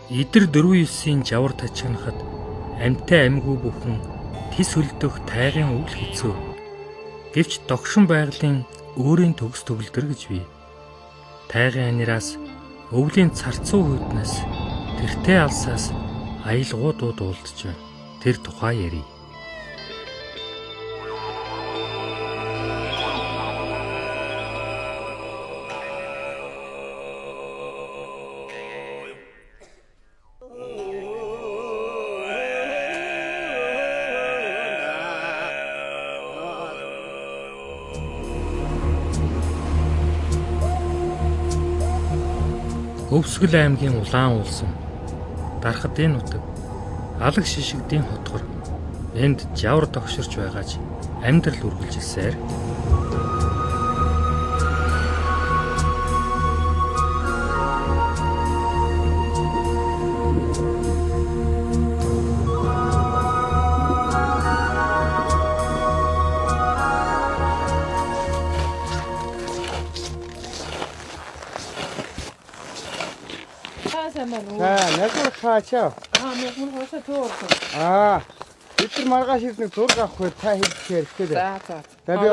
Идэр 4-9-ийн жавар тачигнахад амьтай амьгүй бүхэн тис хөлдөх тайгын өвөл хэцүү. Гэвч догшин байгалийн өөрийн төгс төгөлдөр гэж бий. Тайгын анираас өвлийн царцуу хүйднээс тэртээ алсаас аялгуу дуу дуулдаж байна. Тэр тухай ярий. Хөвсгөл аймгийн улаан уулсан Дархадын нутаг Алаг шишигдийн хотгор энд жавар догширч байгаач амьдрал үргэлжилсээр. Та сайн байна уу? За, мягмар хаачаа. Аа, мягмар хаашаа төөрсөн. Аа, бид нар маргааш ирэх нэг зураг авах үе та хэлэх хэрэгтэй дээ. За, за. За, би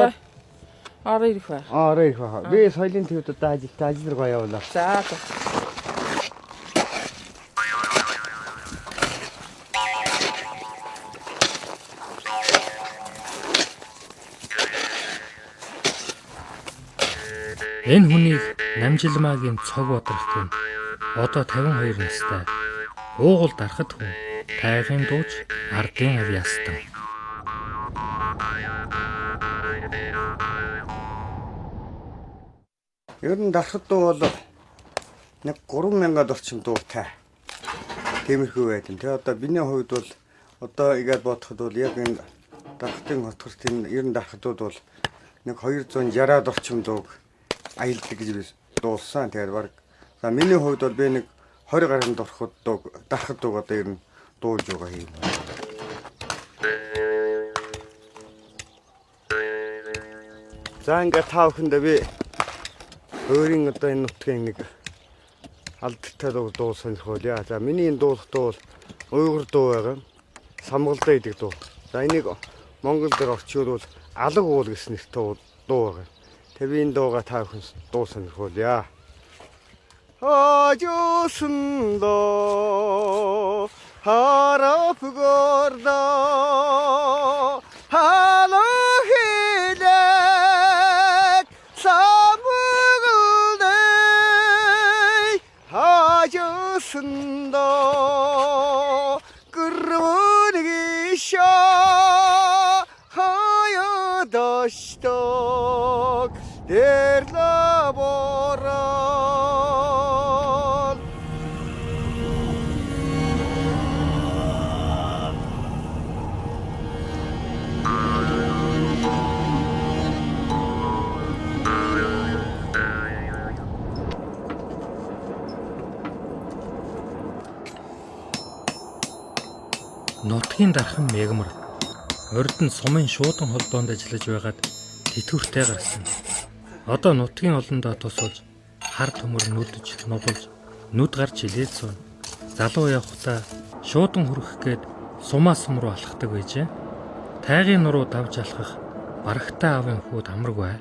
ороо ирэх байх. Аа, ороо ирэх байх. Би соёлын төвд одоо ажилтаа ажил руу явуулаа. За, за. Энэ хүнийг Намжилмаагийн цог бодрох гэн. Одоо 52 настай. Уугуул дарахад хүн, тайгын дууч, ардын авьяастан. Ер нь дарахад дуу бол нэг 3000-ад орчим дуутай. Тиймэрхүү байдаг. Тэгээ одоо миний хувьд бол одоо игээд бодоход бол яг энэ дарахтын хотгорт энэ ер нь дарахтууд бол нэг 260-аад орчим дууг аялдаг гэж би дуулсан. Тэгээд баг за миний хувьд бол би нэг 20 гаруй дурхад дууг дарахад дууг одоо ер нь дуулж байгаа юм. За ингээд та бүхэндээ би өөрийн одоо энэ нутгийн нэг алдартай дуу дуу сонирхуулъя. За миний энэ дуулах дуу бол уйгур дуу байгаа. Самгалдаа гэдэг дуу. За энийг Монгол дээр орчуулвал алаг уул гэсэн нэртэй дуу байгаа. Тэгээ би энэ дуугаа та бүхэн дуу сонирхуулъя. Хожуусан доо харапгордо халахилэг самгалдэй хожуусан доо гэрвэнгишо хаядоштог дэрлаборол. Нутгийн дархан мягмар урд нь сумын шуудан холбоонд ажиллаж байгаад тэтгэвртэй гарсан. Одоо нутгийн олондоо тусалж хар төмөр нүдж нугалж нүд гарч илээд сууна. Залуу явхдаа шуудан хүрэх гээд сумаа сум руу алхдаг байжээ. Тайгын нуруу давж алхах барагтай аавын хүүд амаргүй.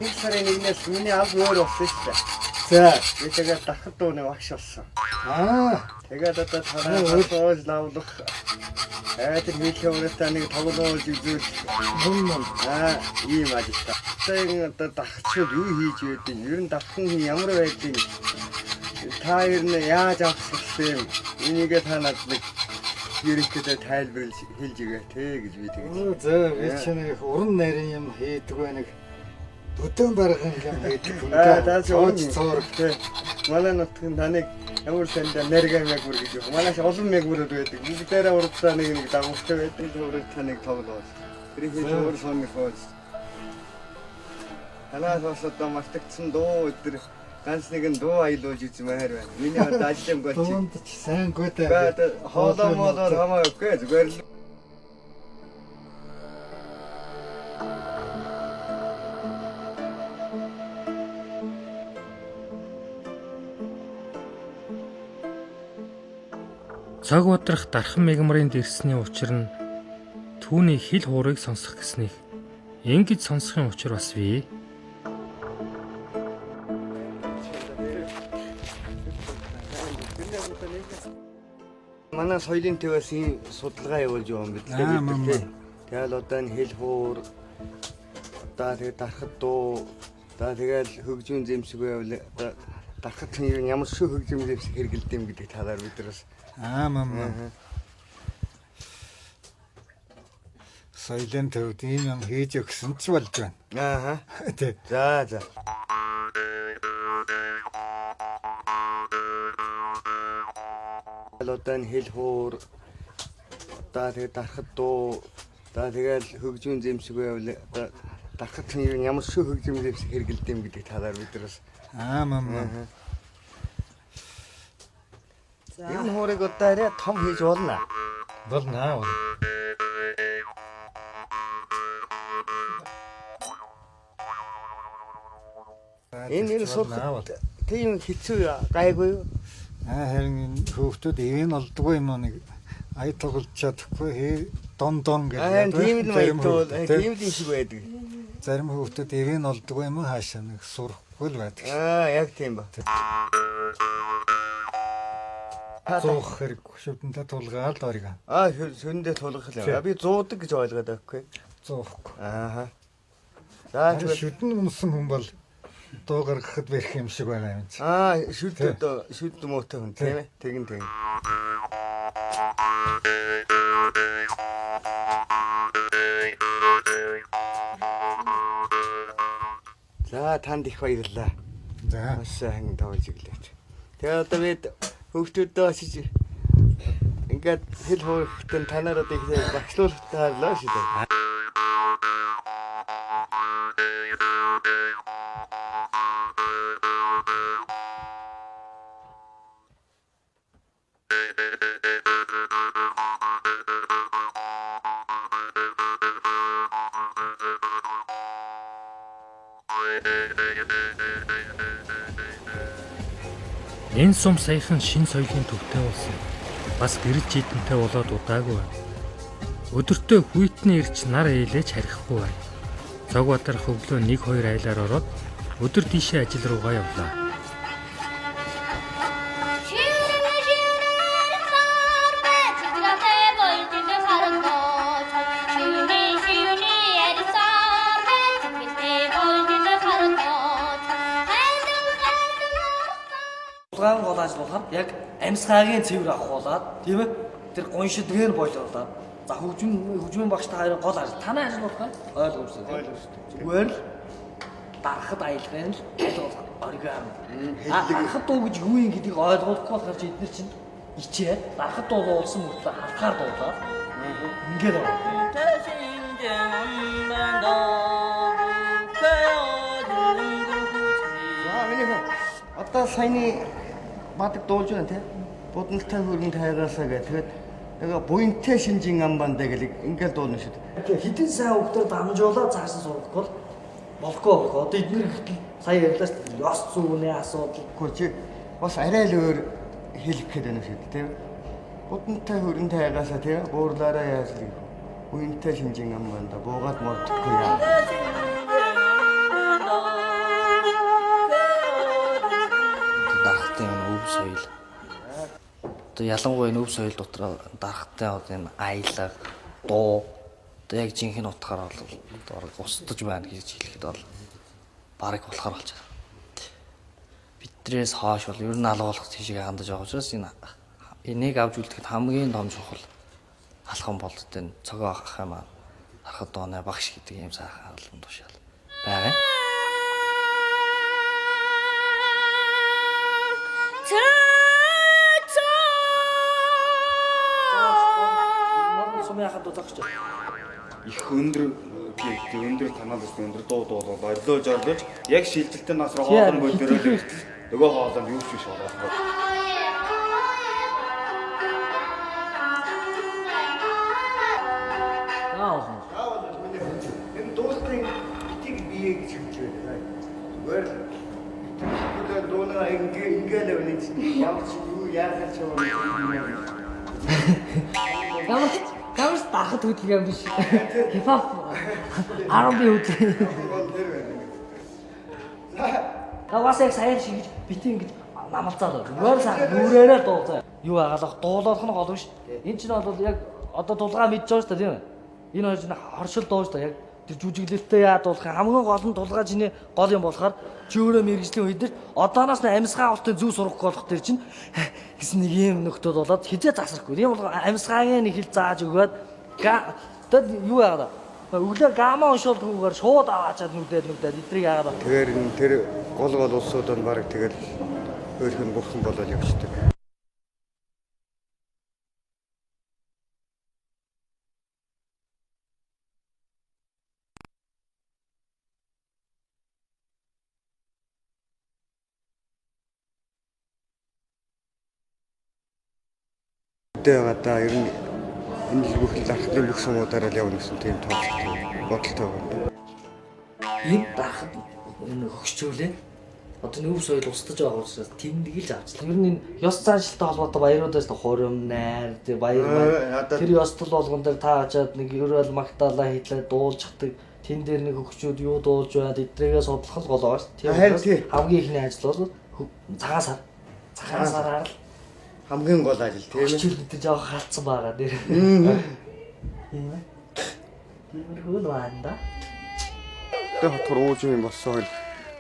Нэг сарын нэгнээс миний аль өөр болсон шүү дээ. За. Би тэгээд дархад дууны багш болсон. Аа. Тэгээд одоо танаа хосоож лавлах айдэр хийлхэ өөртөө нэг тоглоулж үзүүл Мөн мөн. аа ийм ажилтаа. Одоо энэ одоо дархчууд юу хийж байдیں۔ Ер нь дархан хүн ямар байдیں۔ Та ер нь яаж авах сурсан юм? Энийгээ та надад нэг ерөнхийдөө тайлбарлаж хэлж өгөө тэ гэж би тэгэж. Оо за би чи нэг уран нарийн юм хийдэг бай нэг бүдүүн барган юм хийдэг хүн. Аа та чи цууж цуурах. Тэ. Манай нутгийн таныг ямар сандаа нэргэ мягмар гэж юм. Манайш олон мягмарууд байдаг. Бүгдээрээ урдсаа нэг нэг дагууртай байдаг. Өөрөөр таныг тоглоос. Тэр хийж өөр сонирхоос. Танаас бас одоо мартагдсан дуу өдр ганц нэгэн дуу аялуулж үзмээр байна. Миний одоо ажил юм чи. Дуунд ч сайнгүй дээ. Баа хоолоо моолоор хамаагүй зүгээр л. Цог бадрах дархан мегмарын дэрсний учир нь түүний хил хуурыг сонсох гэсних ингэж сонсохын учир бас бий. Манай соёлын төвөөс ийм судалгаа явуулж байгаа юм бид л Аа, бид мөн, нар тий. Тэгэл одоо энэ хэл хуур одоо тэгээд дархат дуу одоо тэгэл хөгжмийн зэмсэг байвал одоо дархат нь ямар шүү хөгжмийн зэмсэг хэрэгэлдэм юм гэдэг талаар бид нар бас Аа мам. Соёлын төвд ийм юм хийж өгсөн ч болж байна. ааха Тэ. за за. Тэгэл одоо энэ хэл хуур одоо тэгээд дархат дуу одоо тэгэл хөгжмийн зэмсэг байвал одоо дархат нь ямар шүү хөгжмийн зэмсэг хэрэгэлдэм юм гэдэг талаар бид нар бас Аа мам. Энэ хуурыг одоо арай том хийж болно. Болно. Энэ энэ сурах тийм хэцүү гайгүй юу? Аа харин энэ хүүхдүүд ивэн олдгүй юм уу нэг ая тоглож чадахгүй хээ дон дон гэж Аа тийм л Зарим маягтай бол хүүхдүүд, тэ. тийм л юм шиг байдаг. Зарим хүүхдүүд ивэн олдгүй юм уу хаашаа нэг сурахгүй л байдаг. Аа яг тийм ба. Зуух хэрэг шүдэнтэй тулгаал ориг. Аа шөндөө тулгах л юм. Би зуудаг гэж ойлгоод байхгүй. Зуухгүй. Ааха. За Харин тэгвэл шүдэн унсан хүн бол дуу гаргахад бэрх юм шиг байгаа юм чи. аа шүд одоо шүд муутай хүн тийм ээ. Тэгин тэгин. За танд их баярлалаа. За. Маш сайхан тоглож иглээч. Тэгээ одоо бид хүүхдүүдээ очиж ингээд хэл хуурахтан та нар одоо их багшлуулах таарлаа шүү дээ. Энэ сум саяхан шин соёлын төвтэй болсон. Бас гэрэл жидэнтэй болоод удаагүй байна. Өдөртөө хүйтний ирч нар ээлэж харихгүй байна. Цог бадрах өглөө 1 2 айлаар ороод өдөр тийшээ ажил руугаа явлаа. Ширээ ширээ сарбэ чиглэлтэй болжин харагдаж ширээ ширээ сарбэ чиглэлтэй болжин харагдаж хайдан хайдан Тулгаан гол ажил болохоор яг амьсгаагийн цэвэр авахуулаад тийм ээ тэр гоншидгийг нь болиулаад за хөгжмийн багш та хоёрын гол ажил танай ажил болохоор ойлгомжтой тийм Ойлгомжтой. Зүгээр л дарахад аялахын л аль болох оригами. А дарахад дуу гэж юу юм гэдгийг ойлгохгүй болохоор чи эдгээр чинь ичээ дарахад дуу дуулсан мөртлөө халтгаар дуулаад ингээд орно. За миний хөө одоо саяны бадаг дуулж байна те. Будалтай хөргөн тайгаасаа гэх. Тэгээд нөгөө буянтай шинжин амбандаа гэл ингээл дуулна шүү дээ. Хэдэн сайн хүүхдээр дамжуулаад цааш нь сурахгүй бол болохгүй байхгүй. Одоо эдгээр гэтэл сая ярьлаа шүү дээ. Ёс зүйний асуудал Гэхдээ чи бас арай л өөр хэлэх гээд байна шүү дээ те. Будалтай хөргөн тайгаасаа те буурлаараа яаж л буянтай шинжин амбандаа буугаад мордохгүй яа. Дарахтай юм өв соёл. Одоо ялангуяа энэ өв соёл дотор дарахтай одоо энэ аялга, дуу одоо яг жинхэнэ утгаар бол одоо устдаж байна гэж хэлэхэд бол бараг болохоор болж байна. Биднээс хойш бол ер нь алгуулах тийшээ хандаж байгаа учраас энэ энийг авч үлдэхэд хамгийн том чухал алхам бол одоо энэ цогоо ах юм аа дарахад дооны багш гэдэг ийм сайхан албан тушаал байгаа юм. Сумын хахад зогсож Их өндөр тийм өндөр танаад өссөн өндөр дуу дуулаад орлоож орлоож яг шилжилтийн нас руу хоолой мөлдөрөөл нөгөө хоолой нь юу ч биш болоо. Аа. Энэ дуулалтын битийг бие гэж хэлж байна. Зүгээр л битгийгүүдээ дуулаа ингээ ингээл явна чинь ямар ч юу яахал ч юм. Ямар ч ямар ч дарахад хөдөлгөөн биш. Хипхоп R&B хөдөлгөөн. Таваас яг саяар шигэж бити ингэж намалцаад байна. Зүгээр сайхан нүрээрээ дуулаа. Юу агаалах дуулах нь гол биш. Энэ чинь бол яг одоо дулгаа мэдж байгаа шүү дээ тийм үү? Энэ хоёр чинь хоршил дуу шүү дээ. Яг тэр жүжиглэлтэй яа дуулах юм. Хамгийн гол нь дулгаа чиний гол юм болохоор чи өөрөө мэрэгжлийн үед дээр одооноос нь амьсгаа авалтын зөв сурахгүй болох тэр чинь гэсэн нэг юм нөхдөд болоод хизээ засрахгүй. Тийм бол амьсгаагийн нэг хэл зааж өгөөд тэгэд юу яагаад өглөө гамма уншуулгүйгээр шууд аваачаад нүдээд нүдээд эдрийг яагаад Тэгэхээр энэ тэр гол гол улсууд нь баг тэгэл өөрх нь бурхан болоод явчихдаг. Тэгээ гадаа ер нь энэ л бүх л архитектурын бүх сумуудаараа л явна гэсэн тийм тооцолтой бодолтой байна. Энэ дарахад энэ хөгшчүүлээ. Одоо энэ өв соёл устдаж байгаа учраас тэмдэглэж авчлаа. Ер нь энэ ёс заншилтай холбоотой баяруудаас л хурим, найр, тэр баяр баяр. Тэр ёслол болгон дээр та очиад нэг ерөөл магтаалаа хийлээ дуулждаг. Тэн дээр нэг хөгшчүүд юу дуулж байгаад эдрээгээ судлах л гол байгаа шүү. Тийм Харин учраас тий. хамгийн ихний ажил бол цагаан сар. Цагаан сараар л Хамгийн гол ажил тийм ээ. хөгшчүүл гэдэг жоох халдсан байгаа нэр. Тийм ээ. Тиймэрхүү л байна да. Одоо хотгор ууж юм болсон хэл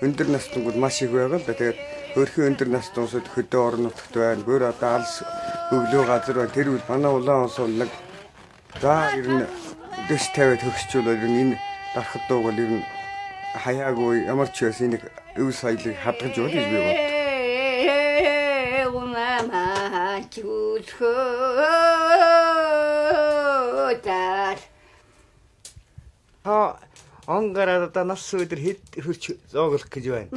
өндөр настангууд маш их байгаа л да. Тэгээд өөрхийн өндөр настай улсууд хөдөө орон нутагт байна. Өөр одоо алс өглөө газар байна. Тэр үл манай улаан улс бол нэг за ер нь дэс тавиад хөгсчүүл ер нь энэ дарахад дууг бол ер нь хаяагүй ямар ч байсан энийг өв соёлыг хадгаж байна гэж би боддог. Та он гараад одоо нас өдөр хэд хөрч зооглох гэж байна.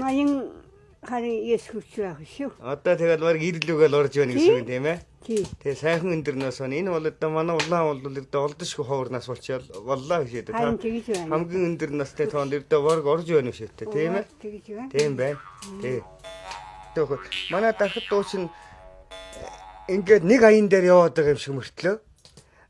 89 хүрч байх шүү. Одоо тэгэл баг ирлүүгээл орж байна гэсэн үг тийм ээ. Тий. Тэгээ сайхан өндөр нас байна. Энэ бол одоо манай улаан бол ердөө олдошгүй ховор нас болчихвол боллоо гэж дээ. Харин тэгж байна. Хамгийн өндөр настай тоонд ердөө борг орж байна шүү дээ, тийм ээ? Тэгж байна. Тийм байна. Тий. Тэгэхөө манай дархат дуучин ингээд нэг аян дээр яваад байгаа юм шиг мөртлөө.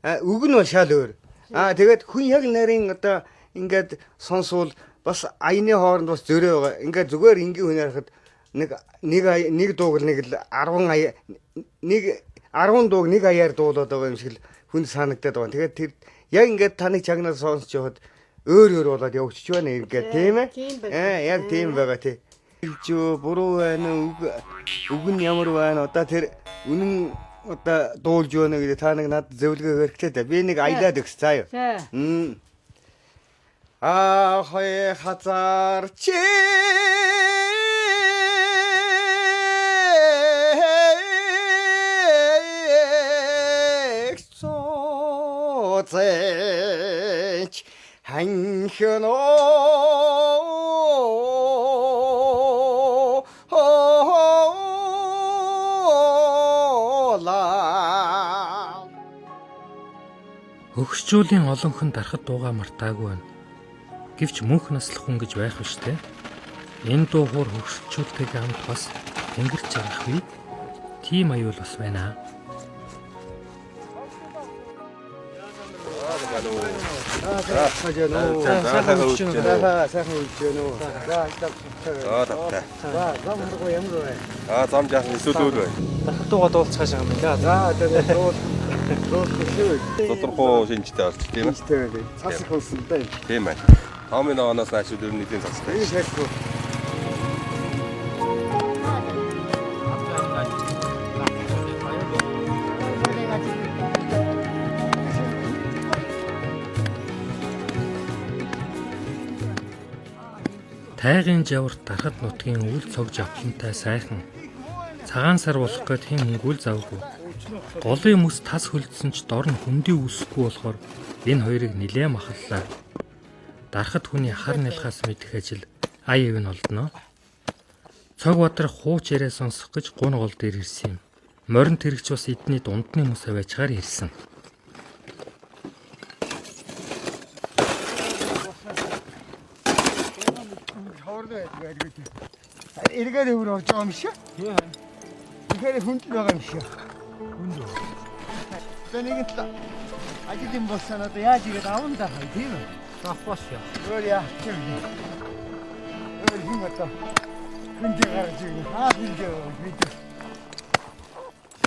А үг нь бол шал өөр. А тэгээд хүн яг нарийн одоо ингээд сонсвол бас аяны хооронд бас зөрөө байгаа. Ингээд зүгээр энгийн хүн ярихад нэг нэг нэг дууг л нэг л 10 ая нэг 10 дууг нэг аяар дуулаад байгаа юм шиг л хүн санагдаад байгаа. Тэгээд тэр яг ингээд таныг чагнаад сонсч явахад өөр өөр болоод явчихж байна ингээд тийм ээ. Тийм байна. Аа яг тийм байгаа тий. Хэлжөө буруу байна уу? Үг үг нь ямар байна? Одоо тэр үнэн одоо дуулж байна гэдэг та нэг надад зөвлөгөө хэрэгтэй дээ. Би нэг аялаад өгс заа юу. За. Мм. А хой хазар чи цоцэч ханхно ла Хөгшчүүлийн олонх нь дарахад дуугаа мартаагүй байна. Гэвч мөнх наслах хүн гэж байх биш те. Энэ дуу хуур хөгшчүүлтэйгээ хамт бас тэнгэрч жаргах үе тийм аюул бас байна. Сайхан үлж байна. Сайхан үлж байна уу? За ажиллаа. За тавтай. За зам харахгүй ямар байна? Аа зам жаахан эсвэл үл байна. Дархат дуугаа дуулцгааш юм байна. За тэгээд дуул дуулах шүү. Тодорхой шинжтэй орч тийм ээ. Шинжтэй байна. Цас их болсон да. Тийм байна. Томын оноос нааш өдөр нийтийн цастай. Энэ шалгүй. Тайгын жаварт дархад нутгийн үл цог жавхлантай сайхан цагаан сар болох гээд хэн хөнгүүл завгүй. Голын мөс тас хөлдсөн ч дор нь хөндий үүсэхгүй болохоор энэ хоёрыг нилээн махаллаа. Дархад хүний хар нялхаас мэдэх ажил ая ив нь олдоно. Цог бадрах хууч яриа сонсох гэж гун гол дээр ирсэн юм. Морин тэрэгч бас эдний дундны мөс аваачгаар ирсэн. Ховрлоо байдаг байдаг. Эргээд өвөр орж байгаа юм шиг. Тийм. Тэгэхээр хүнд л байгаа юм шиг. Хүнд. Одоо нэгэн тал ажил юм болсон одоо яаж игээд аван даа тийм үү? Авахгүй шүү. Өөр яах юм бэ? Өөр хин одоо хүнтэй гарч ирнэ. Аа хүнтэй бид.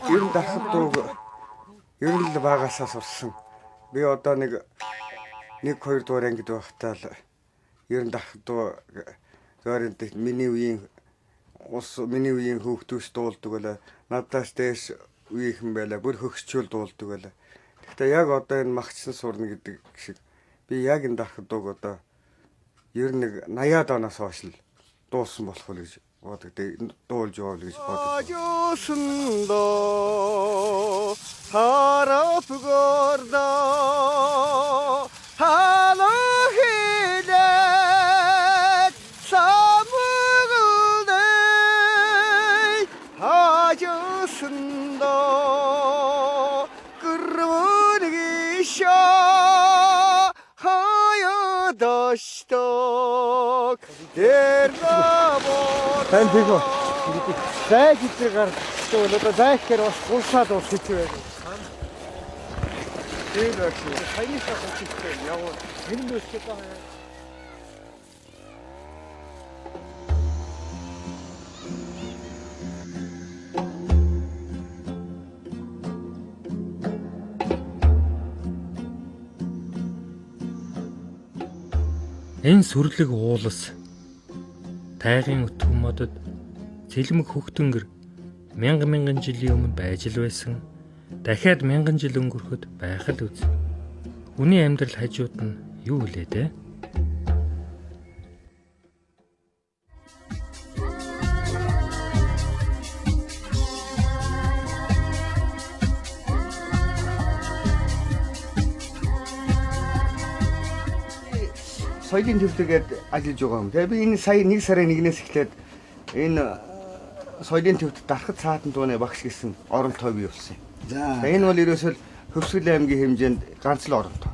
Ер нь дархат дууг ер нь л багасаа сурсан. Би одоо нэг 1 2 дугаар ангид байхдаа л ер нь дархат дуу зүгээр миний үеийн ус миний үеийн хүүхдүүс дуулдаг байлаа. Надаас дээш үеийнхэн байлаа. Бүр хөгсчүүл дуулдаг байлаа. Гэхдээ яг одоо энэ магчсан сурна гэдэг шиг би яг энэ дархат дууг одоо ер нь нэг 80-аад оноос хойш л дуулсан болох уу гэж боддог. Дуулж яваа гэж боддог. Жусандо харапгордо халахилет самгүлдэй хажусандо гүрвүргишо хаядошток дэрнабор Тань тэгв. Зай гэдэг гардаг бол одоо зай гэхээр бас гулсаад бас хэцүү байдаг. Тийм байх шиг. Саяныхаа гулстай яваа. Тэр нь өсөж байгаа. Энэ сүрлэг уулас тайгын өтгөн модод цэлмэг хөхтөнгөр мянга мянган жилийн өмнө байж л байсан. Дахиад мянган жил өнгөрөхөд байх л үз. Хүний амьдрал хажууд нь юу үлээ дээ? Соёлын төвдөгээд ажиллаж байгаа юм. Тэгээ би энэ сая 1 сарын 1-ээс эхлээд энэ соёлын төвд дархат цаатан дууны багш гэсэн оронтой бий болсон юм. За. Энэ бол ерөөсөө Хөвсгөл аймгийн хэмжээнд ганц л оронтой.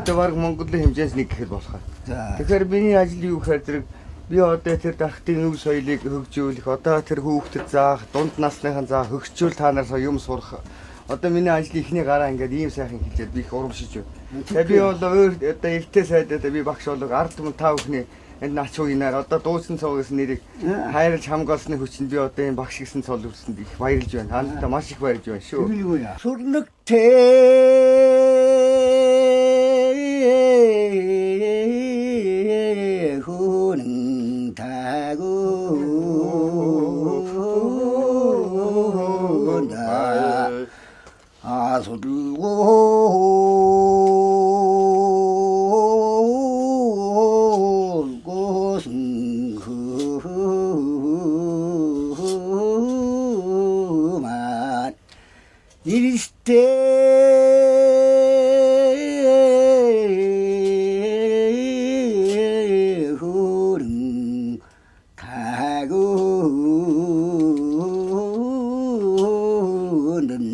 Тэр бараг Монголын хэмжээс нэг гэхэд болох. Тэгэхээр миний ажил юу гэхээр зэрэг би одоо тэр дархтын өв соёлыг хөгжүүлэх, одоо тэр хүүхдэд заах, дунд насныхан заах, хөгжүүл та нар юм сурах. Одоо миний ажлын эхний гараа ингээд ийм сайхан хэлээд би их урамшиж байна. Тэгээ би бол өөр одоо эртээ сайдаа би багш болог ард түмэн та бүхний энд нач уйнаар одоо дуусан цог гэсэн нэрийг хайрлж хамгаалсны хүчинд би одоо энэ багш гэсэн цол үрсэнд их баярлж байна. Та нартай маш их баярлж байна шүү. Сүрнэгтэй хүнэн тагуунда асуулгосон хүман нэрстэй хүрэн тагуундан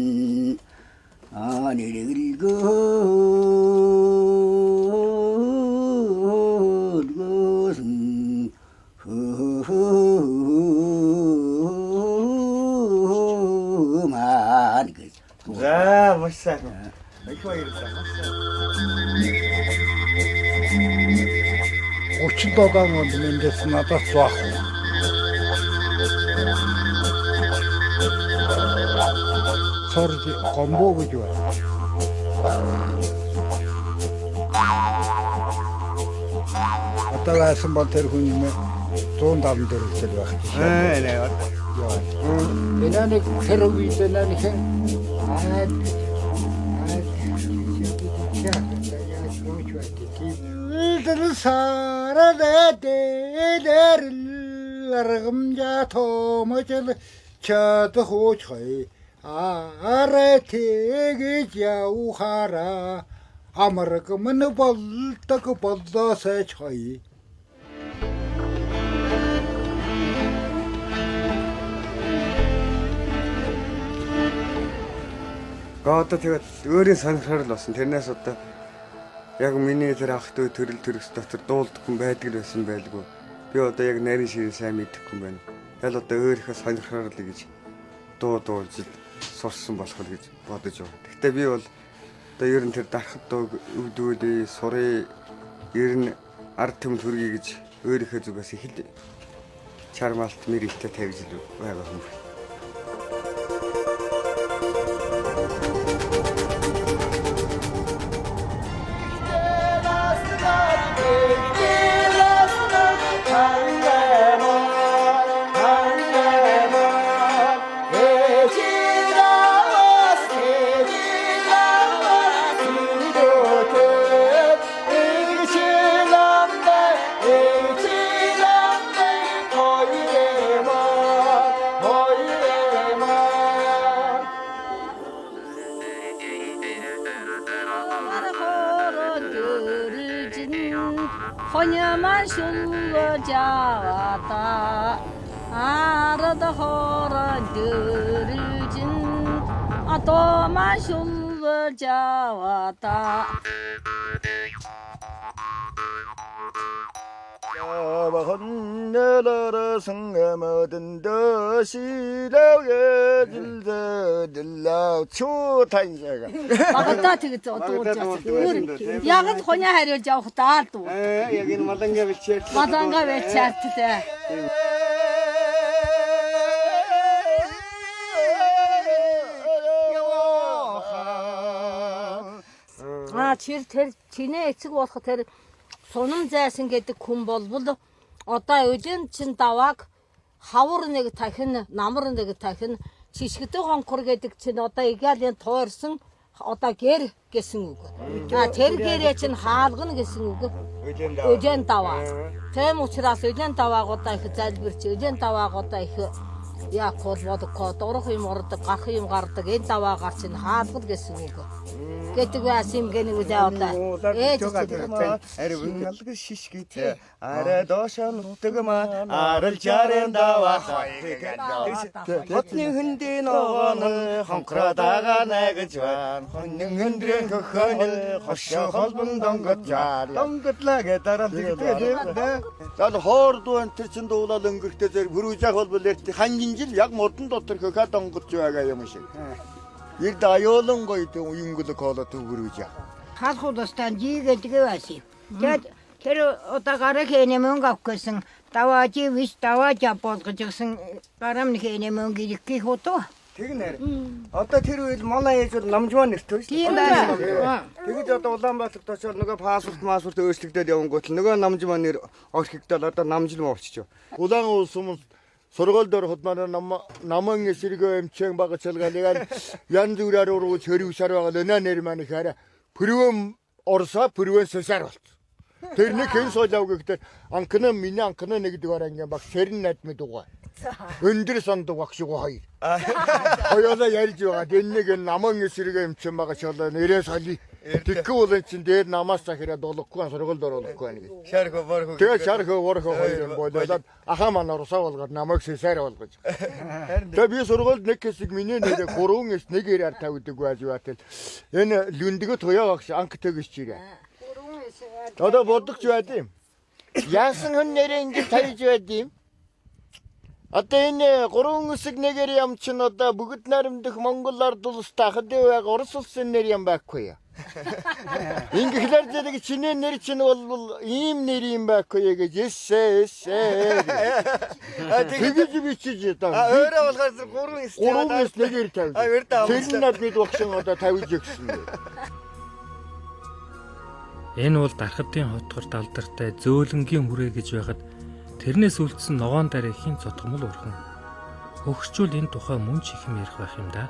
анэргэлгөөсөн хүман гэж. За маш сайхан. Их баярлалаа. Маш сайхан. 37 онд мэндээс надад зоох. Цорж гомбоо гэж байна. Одоо байсан бол тэр хүн юм 174 жил байх гэж. Аа нэ. Энэ нэг тэр үед нэг хэн аа Амаргамн болдог боллоосай. Гаа одоо тэгээд өөрийн сонирхоор л болсон. Тэрнээс одоо яг миний тэр ах дүү төрөл төрөс дотор дуулдаг хүн байдаг л байсан байлгүй. Би одоо яг нарийн ширээ сайн мэдэхгүй юм байна. Тэгэл одоо өөрийнхөө сонирхоор л гэж дуу дуулж сурсан болох л гэж бодож байна. Гэхдээ би бол одоо ер нь тэр дархат дууг өвдүүлээ, сурыг ер нь ард түмэнд хүргэе гэж өөрийнхөө зүгээс их л чармаалт мэрэгтэй тавьж л байгаа юм байна. Магадаа тэгж дуулж байгаа. Яг л хуня хариулж явах даа л дуу. Яг энэ малангаа бэлчээр. Малангаа бэлчээр тий. Аа чир тэр чинээ эцэг болох тэр сунам зайсан гэдэг хүн болбол одоо өдөн чин давааг хавар нэг дахин намар нэг дахин чишгдэг хонхор гэдэг чинь одоо игалийн тойрсон одоо гэр гэсэн үг. А тэр гэрээ чинь хаалгана гэсэн үг. Өдөн даваа. Тийм учраас өдөн давааг одоо их залбирч өдөн давааг одоо их яг бол дурах юм ордог, гарах юм гардаг энэ даваагаар чинь хаалгана гэсэн үг. Гэдэг байсан юм гэнэ үү одоо. Ээж Аривналг шишгит арай доошоо нутгама арал жарын даваа хотны хөндийн ногоон хонхроо дагаа найгаж байна. Хонин өндрийн хөхөн хошоо холбон донгод жаар донгодлаа гэ дараа тэгдэг тийм ээ. За хоордуу энэ төр чин дуулаад өнгөрөхтэй зэрэг хөрүүжих болбол эрт хангин жил яг модон дотор хөхөө донгодж байгаа юм шиг. Ирд аюулан гоё юнгөлөг хоолой төвгөрүүж яа. Халхууластан жигээд байсан. Тэгээд тэр одоо гараг хэнэ мөнгө авах гэсэн даваажи вис даваажа болгож гисэн гарам хэнэ мөнгө ирэхгүй хутуу. Тэгнэр. Одоо тэр үед манай ээж бол намжмаа нэртэй шүү Тийм байна. Тэгэж одоо Улаанбаатарт очиод нөгөө паспорт маспорт өөрчлөгдөд явангуут л нөгөө намжмаа нэр орхигдоод одоо намжлан болчихжоо. Улаан улс хүмүүс сургууль дөрөхөд манай наман эсрэгээ эмчэн бага чалгаалыгаар янз бүрээр ургууч хөрвсаар байгаа л өнөө нэр маань их арай пүрвэн орсоо пүрвэн сусаар болт. Тэрний хэн соолав гэхдээ анкна миний анкна нэгдүгээр ангийн баг сэрэн найд мэд угаа. Өндөр санддаг багш уу хоёр. Хоёулаа ярьж байгаа. Энэ нэг наман эсрэгээ эмчэн бага чалгаа нэрээ соли. Тэгэхгүй бол эн чин дээр намаас захираад болохгүй сургуульд оруулахгүй байна гэж. Шархо борхо. Тэгээ шархо борхо хоёр юм болоод ахаа маань орсоо болгоод намайг сесаар болгож. Тэгээ би сургуульд нэг хэсэг миний нэрээ 3 эс 1 9-аар тавьдаг байж байтал энэ лүндгөт туяа багш анк тэгэж чирээ. Одоо бодогч байд юм. Яасан хүн нэрээ ингэж тавьж байд юм? Одоо энэ 3 эсэг нэгээр юм чин одоо бүгд наримдах Монгол ард улс тахад байг Орос улсын нэр юм байхгүй яа. Ингэхлээр зэрэг чиний нэр чинь бол ийм нэр юм байхгүй гэж эсэ эсэ. Тэгэж бичиж одоо. А өөрөө болохоор 3 эс 3 эс нэгээр тавьж. А ердөө Тэр нь бид багшин одоо тавьж өгсөн. Энэ бол Дархадын хотгорт алдартай зөөлөнгийн хүрээ гэж байхад тэрнээс үлдсэн ногоон дараагийн цотгомол урхан. Хөгшчүүл энэ тухай мөн ч их юм ярих байх юм да.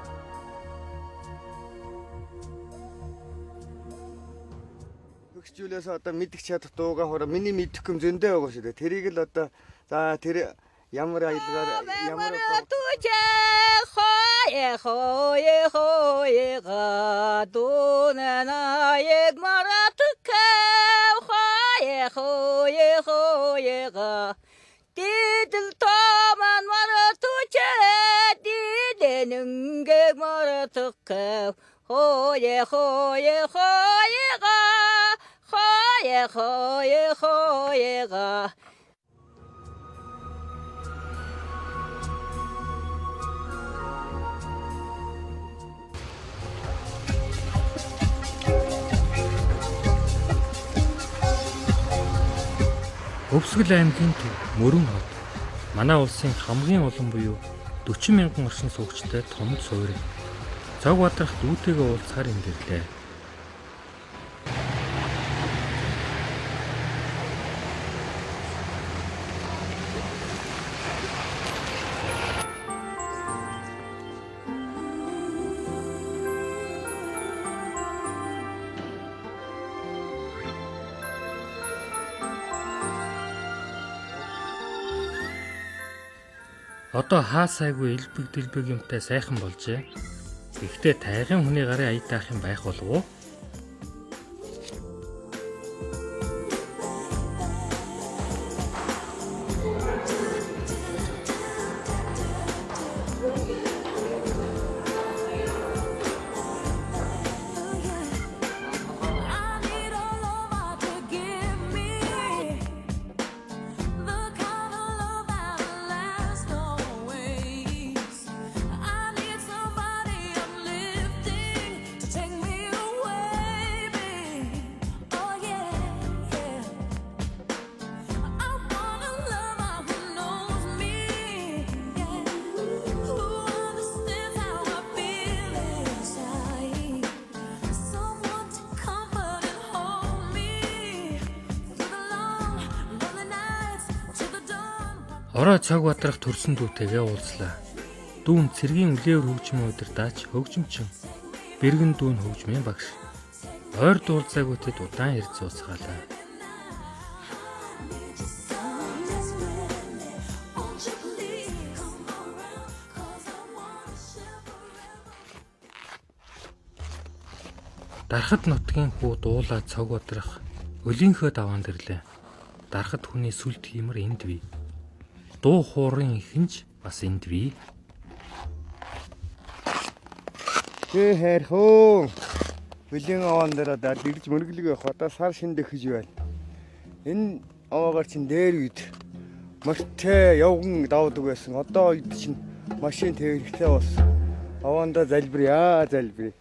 Хөгшчүүлээс одоо мэдэх чадах дууга хороо миний мэдэхгүй юм зөндөө байгаа шүү дээ. Тэрийг л одоо за тэр ямар аялгаар ямар Одоо Хөвсгөл аймгийн төв Мөрөн хот манай улсын хамгийн олон буюу 40 мянган оршин суугчтай том суурь. Цог бадрах дүүтэйгээ уулзахаар энд ирлээ. Одоо хаа сайгүй элбэг дэлбэг юмтай сайхан болжээ. Гэхдээ тайгын хүний гарын ая таах юм байх болов уу? Орой цог бадрах төрсөн дүүтэйгээ уулзлаа. Дүүн цэргийн үлээвэр хөгжмийн удирдаач хөгжимчин. Бэргэн дүүн хөгжмийн багш. Ойр дуулзаагүй тэд удаан ярьж сууцгаалаа. Дархад нутгийн хүү дуулаа цог бадрах өлийнхөө даваанд ирлээ. Дархад хүний сүлд хиймэр энд бий. Дуу хуурын ихэнч бас энд бий. Тэ хайрхөө. Хөлийн овоон дээр одоо дэрж мөрөглөг явах одоо сар шиндэх гэж байна. Энэ овоогоор чинь дээр үед морьтой явган давдаг байсан. Одоо үед чинь машин тэрхтэй болсон. Овоондоо залбирая, залбирая.